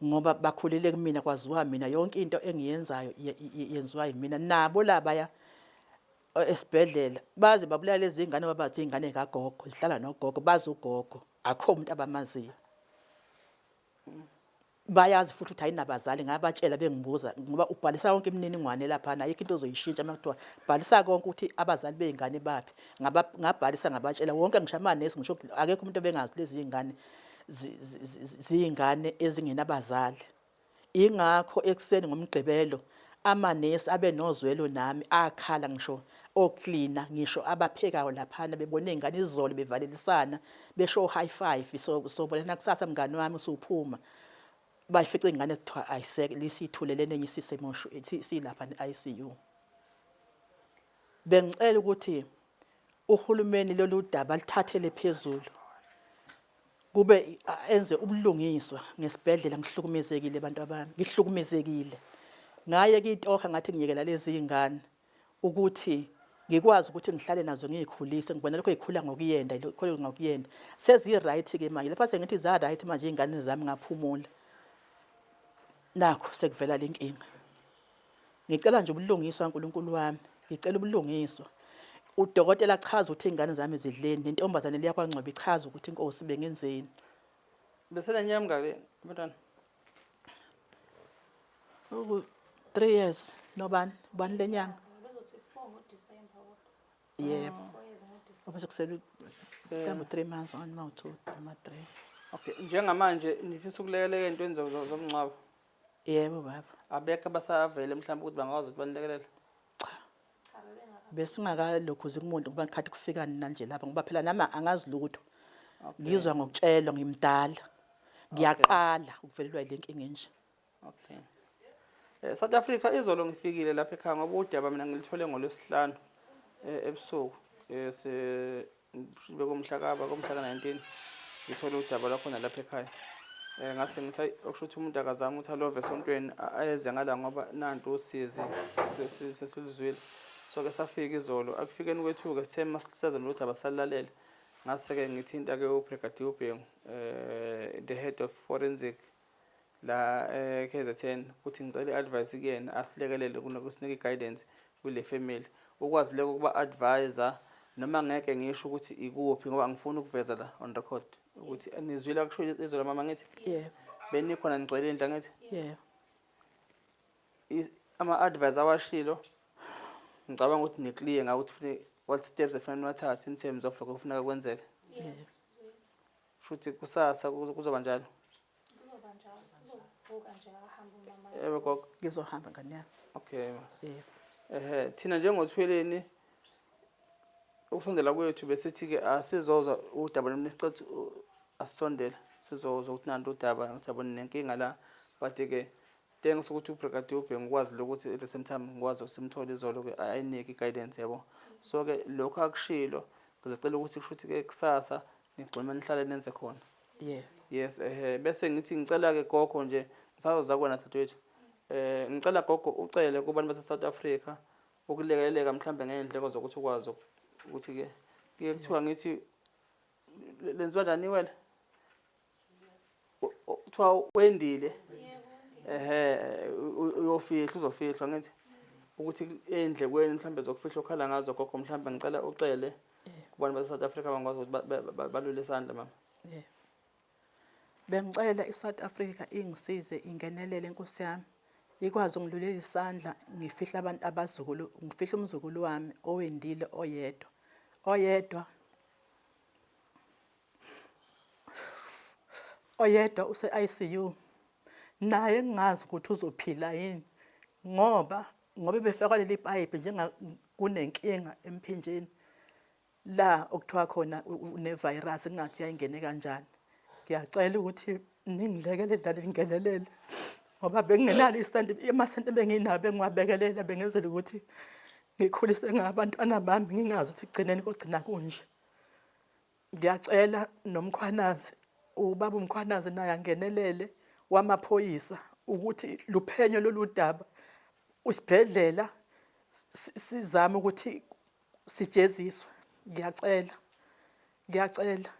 C: ngoba bakhulele kumina kwaziwa mina yonke into engiyenzayo yenziwa yimina nabo labaya esibhedlela baze babulala lezi ngane babathi ingane kagogo zihlala nogogo bazi ugogo akho umuntu abamaziyo Bayazi futhi ukuthi ayinabazali ngabatshela bengibuza ngoba ubhalisa yonke imininingwane laphana ayikho into ozoyishintsha uma kuthiwa bhalisa konke ukuthi abazali bey'ngane baphi. Ngabhalisa ngabatshela wonke ngisho amanesi ngisho akekho umuntu obengazi lezi zingane ziyingane ezingenabazali. Ingakho ekuseni ngoMgqibelo amanesi abe nozwelo nami akhala ngisho oklina ngisho abaphekayo laphana bebona iy'ngane izolo bevalelisana besho high five so sobonana kusasa mngani wami usuphuma bayifica ingane kuthiwa ayiseke lisithulele nenye isisemosho silapha ne-ICU. Bengicela ukuthi uhulumeni lolu daba lithathele phezulu kube enze ubulungiswa ngesibhedlela. Ngihlukumezekile abantu abami, ngihlukumezekile. Ngaye kitoha ngathi ngiyekela lezi zingane ukuthi ngikwazi ukuthi ngihlale nazo ngiyikhulise, ngibona lokho yikhula ngokuyenda, ikhule ngokuyenda. Sezi-right-ke manje, lapha sengithi za-right manje iy'ngane zami ngaphumula. Nakhu sekuvela le nkinga. Ngicela nje ubulungiswa Nkulunkulu wami, ngicela ubulungiswa. Udokotela achaze ukuthi iy'ngane zami zidleni, nentombazane le yakwaNgcobo ichaze ukuthi inkosi bengenzeni.
A: Besenenyama ngaki abantwana?
C: Uku 3 years nobani? Ubani lenyanga?
B: Bezothi 4 ngoDisemba kodwa.
C: Yebo.
B: 4 years ngoDisemba.
C: Ngoba sekusele mhlawumbe 3 months on ma 2 noma 3.
A: Okay, njengamanje nifisa ukulekeleka ey'ntweni zomngcwabo?
C: Yebo baba.
A: Abekho abasavele mhlawumbe ukuthi bangakwazi ukuthi banilekelele?
C: Cha. Besingakalokhuzi kumuntu ngoba ngikhathi kufika nina nje lapha ngoba phela nami angazi lutho. Ngizwa ngokutshelwa ngimdala. Ngiyaqala ukuvelelwa yile nkinga enje.
A: Okay. South Africa izolo ngifikile lapha ekhaya ngoba udaba mina ngilithole ngoLwesihlanu ebusuku se bekumhla kaba komhla ka-19 ngithole udaba lwakhona lapha ekhaya. Ngase ngithi ayi okusho ukuthi umuntu akazame ukuthi alove esontweni ayeze ngala ngoba nantu usizi sesiluzwile. So ke safika izolo akufikeni kwethu-ke sithe masiseza lolu daba salulalele ngase-ke ngithinta-ke uBrigadier uBhengu the head of forensic la e-KZN ukuthi ngicela i-advice kuyena asilekelele kunokusinika i-guidance kule family. Ukwazile ukuba advisor noma ngeke ngisho ukuthi ikuphi ngoba angifuni ukuveza la on record ukuthi nizwile akusho izwe mama ngithi
C: Yebo.
A: benikhona nigcwele indlu angithi
C: Yebo.
A: Ama-advice awashilo ngicabanga ukuthi ni-clear ngawo ukuthi funeka what steps efanele niwathathe in terms of lokho kufuneka kwenzeke.
C: Yebo.
A: Futhi kusasa kuzoba njalo.
B: Kuzoba njalo. Uzovuka nje ahambe umama.
A: Yebo gogo.
C: Ngizohamba ngane yami.
A: Okay. Ma.
C: Yebo.
A: Ehhe thina njengothweleni ukusondela kwethu besithi-ke asizozwa udaba lomntu sicela ukuthi asisondele sizozwa ukuthi nanti udaba ngathi yabona nenkinga la but-ke thanks ukuthi ubrigadier ubheke ngikwazi lokuthi at the same time ngikwazi usimthole izolo-ke ayinike i-guidance yabo. So-ke lokhu akushilo ngizocela ukuthi kusho ukuthi-ke kusasa nigxume nihlale nenze khona.
C: Yeah.
A: Yes, ehe bese ngithi ngicela-ke gogo nje ngisazoza kuwena dadewethu. Ngicela gogo ucele kubantu base-South Africa ukulekeleleka mhlambe ngey'ndleko zokuthi ukwazi ukuthi-ke kuye kuthiwa ngithi lenziwa njani iwele? Kuthiwa wendile. Ehhe uyofihla uzofihlwa ngithi ukuthi ey'ndlekweni mhlambe zokufihla okhala ngazo gogo mhlambe ngicela ucele kubantu base-South Africa bangakwazi ukuthi balule isandla mama.
C: Yeah. Bengicela iSouth Africa ingisize ingenelele nkosi yami. Ikwazi ungilulela isandla ngifihle abantu abazukulu ngifihle umzukulu wami owendile oyedwa. Oyedwa oyedwa use-ICU naye ngingazi ukuthi uzophila yini ngoba ngoba befakwa leli payipi njenga kunenkinga emphinjeni la okuthiwa khona une-virus kungathi yayingene kanjani. Ngiyacela ukuthi ningilekelele nani ningenelele ngoba bengingenalo isenti, amasenti ebenginawo bengiwabekelela bengenzela ukuthi ngikhulise ngabantwana bami ngingazi ukuthi ekugcineni kogcina kunje. Ngiyacela noMkhwanazi, ubaba uMkhwanazi naye angenelele wamaphoyisa ukuthi luphenyo lolu daba, isibhedlela sizame ukuthi sijeziswe. Ngiyacela, ngiyacela,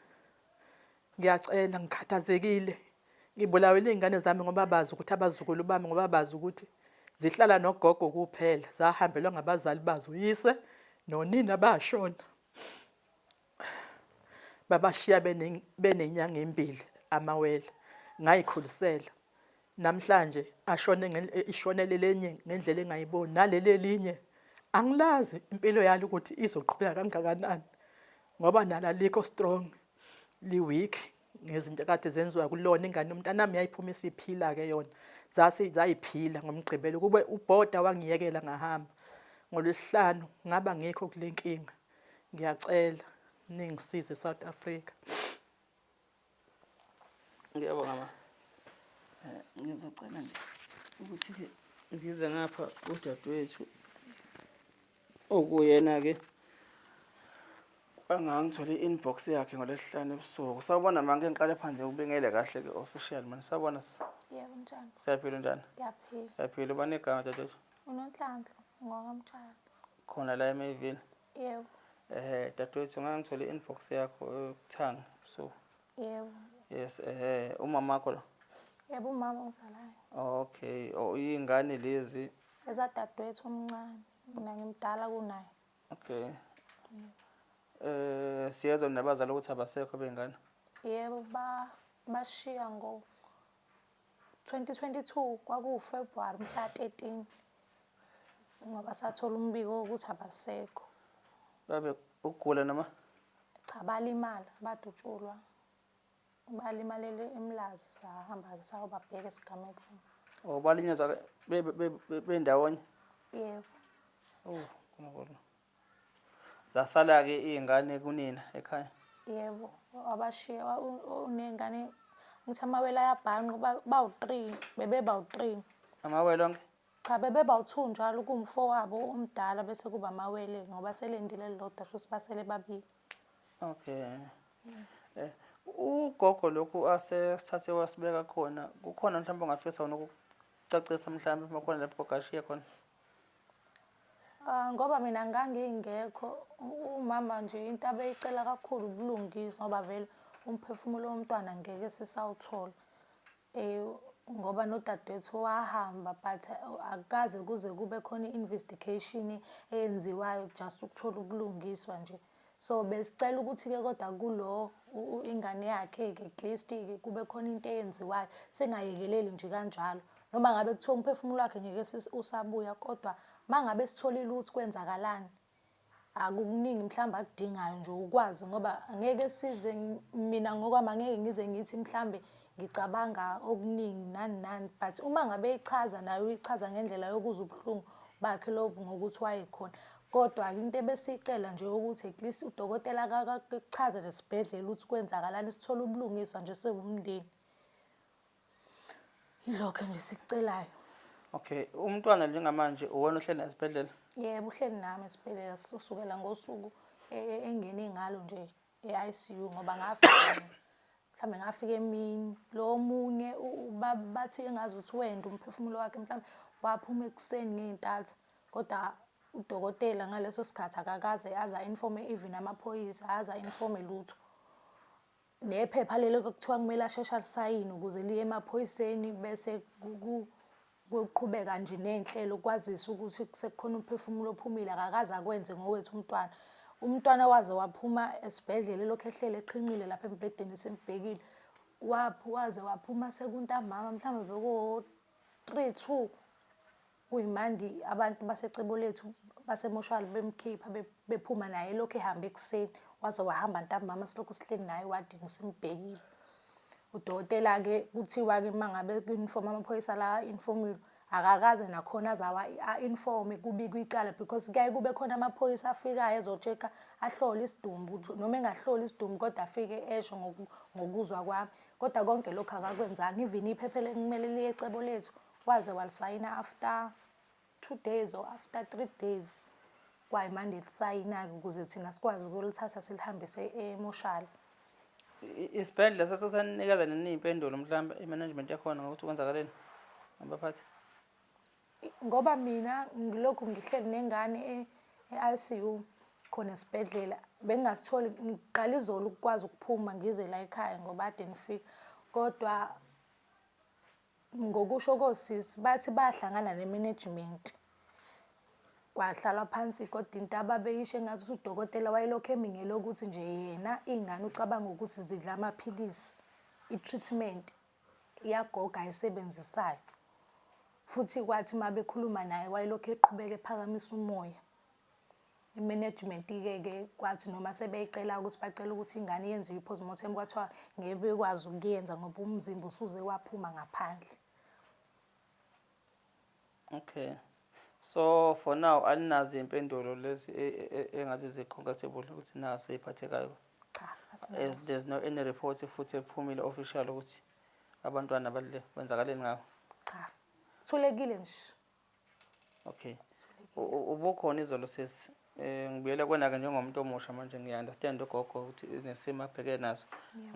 C: ngiyacela ngikhathazekile. Ngibulawela iy'ngane zami ngoba bazi ukuthi abazukulu bami ngoba bazi ukuthi zihlala nogogo kuphela, zahambelwa ngabazali bazo, uyise nonina bashona. Babashiya benenyanga embili amawele, ngayikhulisela. Namhlanje ashone ishonele lenye ngendlela engayiboni naleli elinye angilazi impilo yalo ukuthi izoqhubeka kangakanani ngoba nalo alikho strong li-weak ngezinto kade zenziwa kulona ingane umntanami yayiphuma isiphila-ke yona zase zayiphila ngomgqibelo kube ubhoda wangiyekela ngahamba ngolwesihlanu ngaba ngikho kule nkinga. Ngiyacela ningisize South Africa.
A: Ngiyabonga ma. Ngizocela nje ukuthi ke ngize ngapha kudadewethu okuyena ke angangithola i-inbox yakhe ngolwesihlanu ebusuku. Sawubona ma, ngike ngiqale phansi ukubingele kahle ke official man. Sawubona.
B: Yebo njani?
A: Siyaphila unjani?
B: Ngiyaphila.
A: Siyaphila ubani igama dadewethu?
B: Unonhlanhla ngwakamtshali.
A: Khona la eMayville.
B: Yebo.
A: Dadewethu ngangithola i-inbox yakho ekuthanga so.
B: Yebo.
A: Yes, umama wakho lo.
B: Yebo umama ongizalayo.
A: Okay, oh iy'ngane lezi.
B: Ezadadewethu omncane, mina ngimdala kunaye.
A: Okay. Siyezwa nabazali ukuthi abasekho bengane.
B: Yebo, ba bashiya ngo 2022 kwakuwuFebruwari mhla 13 ngoba sathola umbiko wokuthi abasekho.
A: Babe ukugula noma?
B: Cha balimala, badutshulwa. Balimalele eMlazi sahamba-ke sayobabheka esigamekweni.
A: Oh balinyazwa bendawonye?
B: Yebo.
A: Oh, Nkulunkulu. Zasala-ke iy'ngane kunina ekhaya?
B: Yebo, wabashiya uney'ngane ngithi amawele ayabhanqa bawu-three, bebebawu-three.
A: Amawele onke?
B: Cha bebebawu-two njalo kuwumfowabo omdala bese kuba amawele-ke ngoba selendile elilodwa shuthi basele babili.
A: Okay. Ugogo lokhu asesithathe wasibeka khona, kukhona mhlawumbe ongafisa wena ukukucacisa mhlawumbe uma khona lapho ugogo ashiye khona?
B: Ah, ngoba mina ngangingekho umama nje into abeyicela kakhulu ubulungiswa ngoba vele umphefumulo womntwana ngeke sisawuthola. Ngoba nodadewethu wahamba but akukaze kuze kube khona i-investigation eyenziwayo just ukuthola ubulungiswa nje. So besicela ukuthi-ke kodwa kulo ingane yakhe-ke at least-ke kube khona into eyenziwayo, singayekeleli nje kanjalo. Noma ngabe kuthiwa umphefumulo wakhe ngeke usabuya kodwa uma ngabe sitholile ukuthi kwenzakalani, Akukuningi mhlawumbe akudingayo nje ukwazi ngoba angeke size mina ngokwami angeke ngize ngithi mhlambe ngicabanga okuningi nani nani but uma ngabe eyichaza naye uyichaza ngendlela yokuzwa ubuhlungu bakhe lobu ngokuthi wayekhona. Kodwa-ke into ebesiyicela nje ukuthi at least udokotela akakuchaze nesibhedlela ukuthi kwenzakalani sithole ubulungiswa nje siwumndeni. Yilokho nje sikucelayo.
A: Okay, umntwana njengamanje uwena ohleli naye esibhedlela?
B: Yebo, uhleli nami esibhedlela kusukela ngosuku engene ngalo nje e-ICU ngoba ngafika mhlawumbe ngafika emini. Lo omunye bathi engazuthi wenda umphefumulo wakhe mhlawumbe waphuma ekuseni ngey'ntatha kodwa udokotela ngaleso sikhathi akakaze aze a-inform-e even amaphoyisa, aze a-inform-e lutho. Nephepha leli ekuthiwa kumele asheshe alisayine ukuze liye emaphoyiseni bese kuqhubeka nje ney'nhlelo kwazise ukuthi sekukhona umphefumulo ophumile akakaze akwenze ngowethu umntwana. Umntwana waze waphuma esibhedlela elokhu ehleli eqhinqile lapha embhedeni simbhekile. Waze waphuma sekuntambama mhlawumbe bekuwo-three two. Kuyimandi abantu baseCebolethu basemoshwali bemkhipha bephuma naye elokhu ehamba ekuseni waze wahamba ntambama silokhu sihleli naye ewadini simbhekile. Udokotela-ke kuthiwa-ke uma ngabe ku-inform amaphoyisa la a-inform-ile akakaze nakhona aze a-inform-e kubikwe icala because kuyaye kube khona amaphoyisa afikayo ezo-check-a ahlole isidumbu noma engahloli isidumbu kodwa afike esho ngokuzwa kwami. Kodwa konke lokhu akakwenzanga even iphepha ekumele liye eCebolethu Waze walisayina after 2 days or after 3 days kwayimande lisayina-ke ukuze thina sikwazi ukulithatha silihambise emoshali.
A: Isibhedlela sasesanikeza nini iy'mpendulo mhlawumbe i-management yakhona ngokuthi kwenzakaleni abaphathi?
B: Ngoba mina ngilokhu ngihleli nengane e-ICU khona esibhedlela bengingasitholi ngiqala izolo ukukwazi ukuphuma ngize la ekhaya ngoba ade ngifika kodwa Ngokusho kosisi bathi bahlangana ne-management kwahlalwa phansi kodwa into ababeyisho engathi udokotela wayelokhu emi ngelokuthi nje yena iy'ngane ucabanga ukuthi zidla amaphilisi i-treatment yagogo ayisebenzisayo. Futhi kwathi uma bekhuluma naye wayelokhu eqhubeka ephakamisa umoya. I-management-ke ke kwathi noma sebeyicela ukuthi bacela ukuthi ingane yenziwe i-postmortem kwathiwa ngeke bekwazi ukuyenza ngoba umzimba usuze waphuma ngaphandle.
A: Okay. So for now aninazo iy'mpendulo lezi engathi zi-comfortable ukuthi naso ey'phathekayo.
B: Cha,
A: As
B: asinazo.
A: there's no any report futhi ephumile official ukuthi abantwana badle kwenzakaleni ngabo.
B: Cha. Thulekile nje.
A: Okay. Ubukhona izolo sisi. Ngibuyela kuwena-ke njengomuntu omusha manje ngiya-understand ugogo ukuthi nesimo abhekene naso.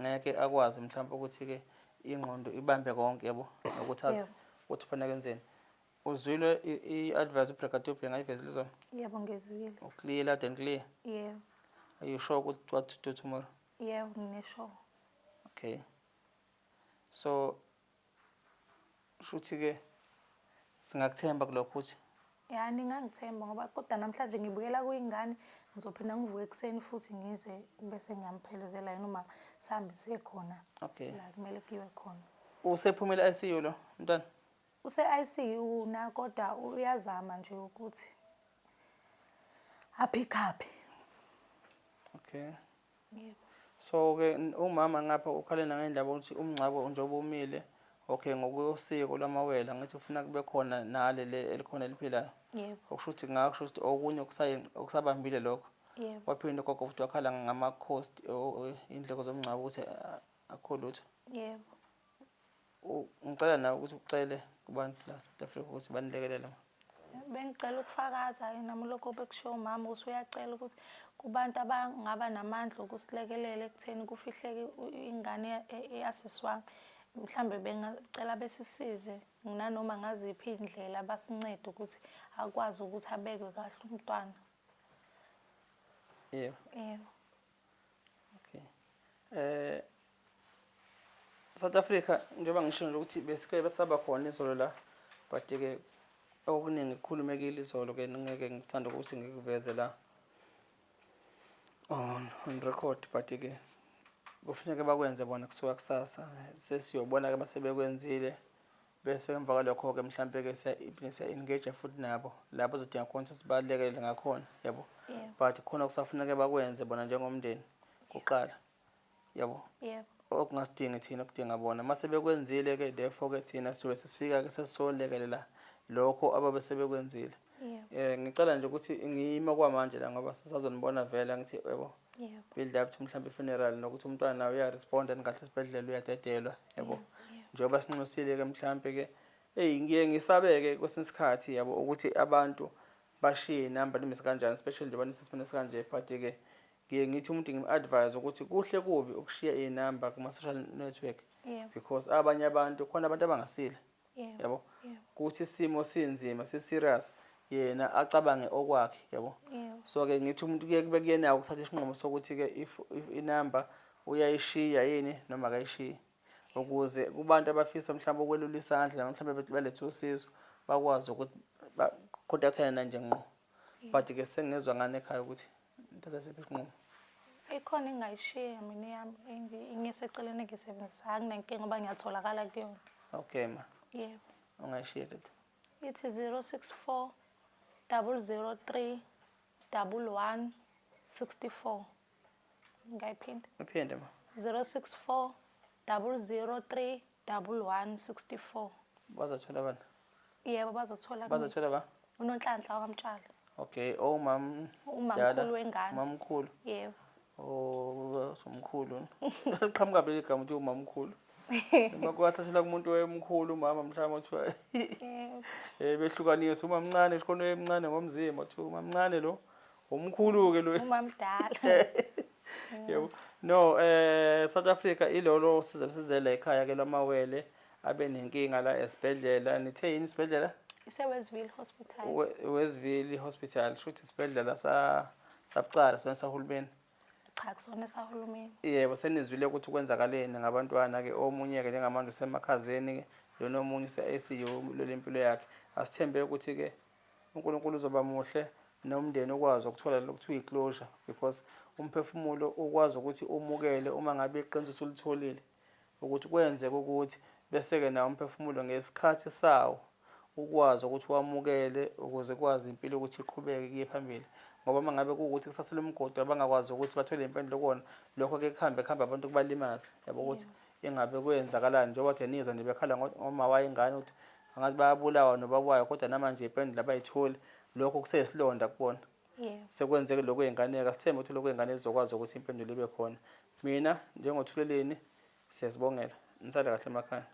A: Ngeke akwazi mhlawumbe ukuthi-ke ingqondo ibambe konke yabo nokuthi azi ukuthi kufanele enzeni. Uzwile i-advice uBrigadier ngayivezile izolo?
B: Yebo, ngizwile.
A: Clear loud and clear?
B: Yebo.
A: Are you sure ukuthi what to do tomorrow?
B: Yebo, ngine-sure.
A: Okay. So shuthi-ke singakuthemba kulokho ukuthi
B: Ya, ningangithemba ngoba kodwa namhlanje ngibuyela kuyingane ngizophinda ngivuke ekuseni futhi ngize bese ngiyamphelezela yena umama sihambe siye khona la kumele kuyiwe khona.
A: Usephumile e-ICU lo mntwana?
B: Use-ICU na kodwa uyazama nje ukuthi a-pick up.
A: Okay.
B: Yebo.
A: So ke umama ngapha ukhale nangendaba ukuthi umngcwabo njengoba umile okay ngokosiko lwamawele ngithi ufuna kube khona nale le elikhona eliphilayo.
B: Yebo.
A: Okusho ukuthi ngakusho ukuthi okunye okusabambile lokho.
B: Yebo.
A: Waphinde ugogo futhi wakhala ngama-cost indleko zomngcwabo ukuthi akukho lutho.
B: Yebo.
A: Ngicela nawe ukuthi ucele kubantu la South Africa ukuthi banilekelele.
B: Bengicela ukufakaza nami lokho bekushiwo umama ukuthi uyacela ukuthi kubantu abangaba namandla okusilekelela ekutheni kufihleke ingane eyasisi wami mhlambe bengacela besisize nanoma ngaziphi iy'ndlela basincede ukuthi akwazi ukuthi abekwe kahle umntwana.
A: Yebo.
B: Yebo.
A: Okay. South Africa njengoba ngisho nje ukuthi besike besaba khona izolo la but ke okuningi kukhulumekile izolo ke ngeke ngithanda ukuthi ngikuveze la on record but ke kufuneka bakwenze bona kusuka kusasa sesiyobona ke basebekwenzile bese emva kwalokho ke mhlambe ke siya engage futhi nabo la bazodinga khona ukuthi sibalekele ngakhona yabo but khona kusafuneka bakwenze bona njengomndeni kuqala yabo
B: Yebo.
A: Okungasidingi thina kudinga bona. Mase bekwenzile ke therefore ke thina siyobe sesifika ke sesizolekelela lokho ababe sebekwenzile.
B: Yebo.
A: Eh ngicela nje ukuthi ngiyime kwamanje la ngoba sisazonibona vele ngithi yebo.
B: Yebo.
A: Build up to mhlawumbe funeral nokuthi umntwana nawe uyaresponda kahle esibhedlela uyadedelwa yabo. Njengoba sinxusile ke mhlawumbe ke eyi ngiye ngisabeke kwesinye isikhathi yabo ukuthi abantu bashiye inamba noma kanjani especially njengoba nisesimeni esikanje but ke ngiye ngithi umuntu ngim-advise ukuthi kuhle kubi ukushiya iy'namba kuma-social network because abanye abantu khona abantu abangasile yabo kuthi isimo sinzima si-serious yena acabange okwakhe yabo so-ke ngithi umuntu kuye kube kuyenawo ukuthatha isinqumo sokuthi-ke if inamba uyayishiya yini noma akayishiyi ukuze kubantu abafisa mhlawumbe ukwelula isandla noma mhlawumbe balethe usizo bakwazi ukuthi bakhontathane nanje ngqo but ke sengizwa ngane ekhaya ukuthi ngithatha siphi isinqumo.
B: Ikhona engingayishiya mina eyami engiseceleni engiyisebenzisayo anginankinga ngoba ngiyatholakala kuyona.
A: Okay ma.
B: Yebo.
A: Ungayishiya tata.
B: Ithi 064 003 11 64. Ngayiphinda.
A: Uphinde ma.
B: 064 003 11 64.
A: Bazothola bani?
B: Yebo bazothola.
A: Bazothola ba?
B: UNonhlanhla wakwaMtshali.
A: Okay, oh mam.
B: Umamkhulu wengane.
A: Mamkhulu.
B: Yebo.
A: Oh, umkhulu. Liqhamuka phela igama ukuthi umamkhulu. Uma kwathathela kumuntu wayemkhulu umama mhlawumbe kuthiwa
B: Yebo.
A: eh behlukaniwe umamncane khona oyemncane ngomzimba kuthiwa umamncane lo umkhulu ke lo.
B: Umamdala.
A: Yebo. No, South Africa ilolo size sizele ekhaya ke lwamawele abe nenkinga la esibhedlela. Nithe yini isibhedlela?
B: Ise-Westville Hospital.
A: Westville Hospital, shuthi isibhedlela sa sabucala sona sahulumeni.
B: Cha kusona esahulumeni.
A: Yebo, senizwile ukuthi kwenzakaleni ngabantwana ke omunye ke njengamanje usemakhazeni ke lona omunye use-ICU lole impilo yakhe. Asithembe ukuthi ke uNkulunkulu uzoba muhle nomndeni ukwazi ukuthola lokuthiwa i-closure because umphefumulo ukwazi ukuthi umukele uma ngabe iqiniso usulitholile ukuthi kwenzeke ukuthi bese-ke nawo umphefumulo ngesikhathi sawo ukwazi ukuthi wamukele ukuze kwazi impilo ukuthi iqhubeke kuye phambili ngoba uma ngabe kuwukuthi kusasele umgodi abangakwazi ukuthi bathole impendulo kuwona lokho ke kuhambe kuhambe abantu kubalimaze yabo ukuthi ingabe kwenzakalani njengoba kade nizwa nje bekhala ngoma wayengane ukuthi angathi bayabulawa nobaba wayo kodwa namanje impendulo abayitholi lokho kuseyisilonda kubona sekwenzeke lokho ey'nganeni asithembe ukuthi lokho ey'ngane zizokwazi ukuthi impendulo ibe khona mina njengothuleleni siyazibongela nisale kahle emakhaya.